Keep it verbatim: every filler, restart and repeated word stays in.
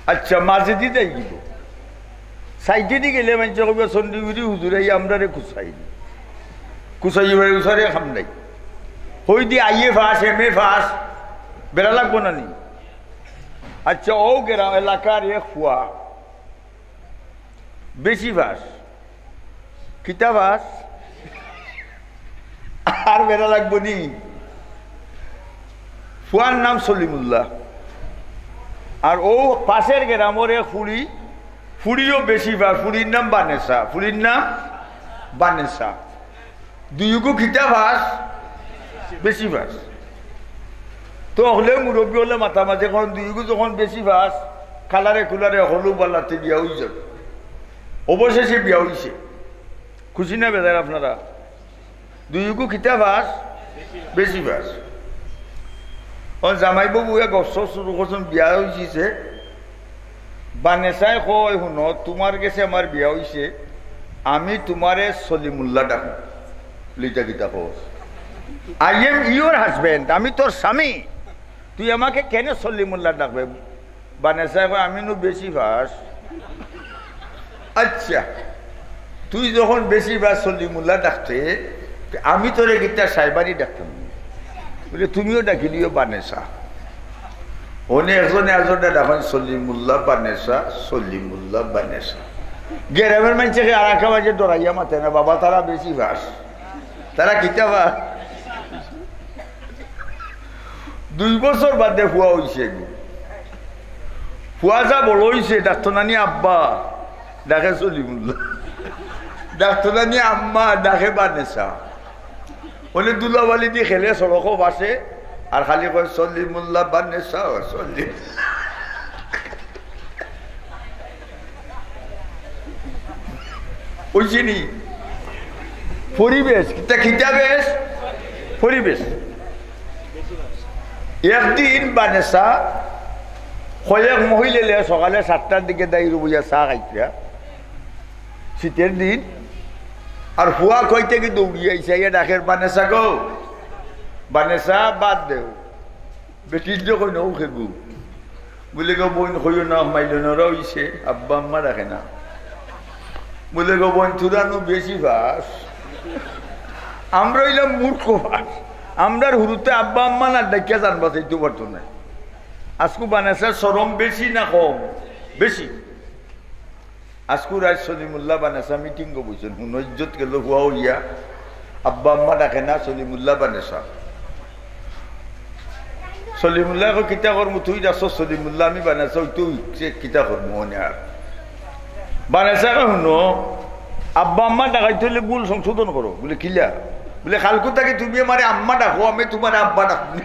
আচ্ছা, মাঝেদি যাই গিব। সাইডেদি গেলে মানষে কইবা, "চণ্ডীগিরি হুজুরে আমরারে কুচাইল।" কুচাইবার উচারে কাম নাই। হইদি আইএ পাস, এমএ পাস, বেড়া লাগবো না নি? আচ্ছা, অউ গেরা এলাকার এক ফুয়া বেশি পাস। কিতা পাস? আর বেড়া লাগবো নি? ফুয়ার নাম সলিমুল্লাহ। আর অউ পাশের গেরামর এক ফুড়ি, ফুড়িও বেশি পাস, ফুড়ির নাম বানেসা, ফুড়ির নাম বানেসা। দুইগু কিতা পাস? বেশি পাস। তো অকলে মুরব্বি অকলে মাতামাতি করইন, দুইগু যখন বেশি পাস, কালারে কুলারে হকলউ বালাতে বিয়া অইযাইব। অবশেষে বিয়া অইছে। খুশি না বেজার আপনারা? দুইগু কিতা পাস? বেশি পাস। অউ জামাইবউয়ে গপ সপ শুরু করছইন, বিয়া অইছে। বানেসায় কয়, "হুনো, তুমার গেছে আমার বিয়া অইছে, আমি তুমারে সলিমুল্লাহ ডাকমু।" বুলে, "ইটা কিতা কস? I am your husband, আমি তোর স্বামী, তুই আমাকে কেনে সলিমুল্লাহ ডাকবে?" বানেসায় কয়, "আমি নু বেশি পাস।" আচ্ছা, তুই যখন বেশি পাস সলিমুল্লাহ ডাকতে, তে আমি তোরে কিতা সাইবানি ডাকতাম? বুলে, "তুমিও ডাকি দিও বানেসা।" অনে একজনে আরজনরে ডাকইন সলিমুল্লাহ বানেসা, সলিমুল্লাহ বানেসা। গেরামর মানষে আর একটা মানষে ডরাইয়া মাতে না, বাবা, তারা বেশি পাস, তারা কিতা পাস। দুই বছর বাদে ফুয়া অইছে গো। ফুয়া যা বড় অইছে, ডাকতো নানি আব্বা, ডাকে সলিমুল্লাহ। ডাকতো নানি আম্মা, ডাকে বানেসা। অনে ধুলাবালিদি খেলে সড়কো পাশে, আর খালি কয়, "সলিমুল্লাহ বানেসা, সলিম।" অইছে নি? পরিবেশ, কিতা, কিতা বেশ? পরিবেশ। একদিন বানেসা কয়েক মহিলা লইয়া সকালে সাতটার দিকে দাইরো বইয়া চা খাইতরা, শীতর দিন। আর ফুয়া কই থাকি দৌড়িয়া আইছে, আইয়া ডাকের, "বানেসা গো, বানেসা, ভাত দেও।" বেটির যখন ও খেগু, বুলে, "গো বইন, কইও না, মাইলো নরা অইছে, আব্বা আম্মা ডাকে না।" বুলে, "গো বইন, তোরা নু বেশি পাস, আমরা অইলাম মূর্খ পাস, আমরার হুরুতে আব্বা আম্মা না ডাকিয়া জান বাঁচাইতে পারতো না।" আজকু বানেসার শরম বেশি না কম? বেশি। আজকু রাইত সলিমুল্লাহ বানেসা মিটিংও বইছইন, হুনো, ইজ্জত গেল ফুয়া অইয়া, আব্বা আম্মা ডাকে না, সলিমুল্লাহ বানেসা। সলিমুল্লাহ কয়, "কিতা করমু, তুই ডাকছস সলিমুল্লাহ, আমি বানেসা, অইতে অইছে, কিতা করমু অনে আর?" বানেসা কয়, "হুনো, আব্বা আম্মা ডাকাইতে অইলে ভুল সংশোধন করো।" বুলে, "কিলা?" বুলে, "কালকু থাকি তুমি আমারে আম্মা ডাকো, আমি তুমারে আব্বা ডাকমু।"